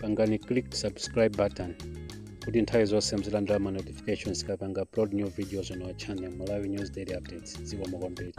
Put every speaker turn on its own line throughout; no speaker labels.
Pangani click subscribe button kuti nthawi zonse muzilandira ma notifications tikapanga upload new videos on our channel, Malawi News Daily Updates. Zikomo kwambiri.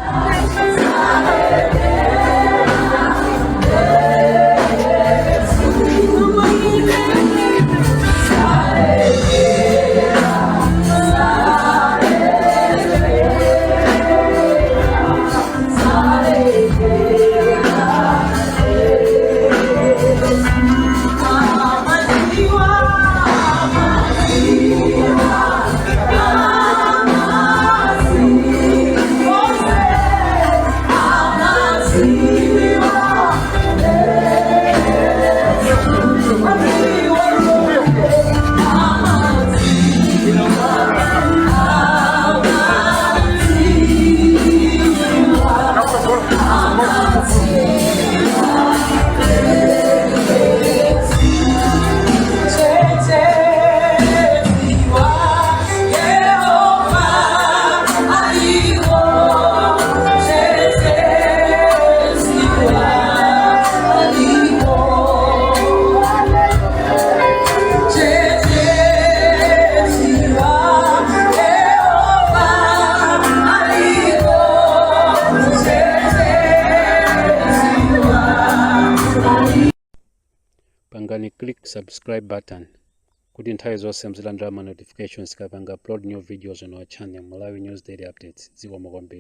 Pangani click subscribe button kuti nthawi zonse muzilandira ma notifications tikapanga upload new videos on our channel, Malawi News Daily Updates. Zikomo kwambiri.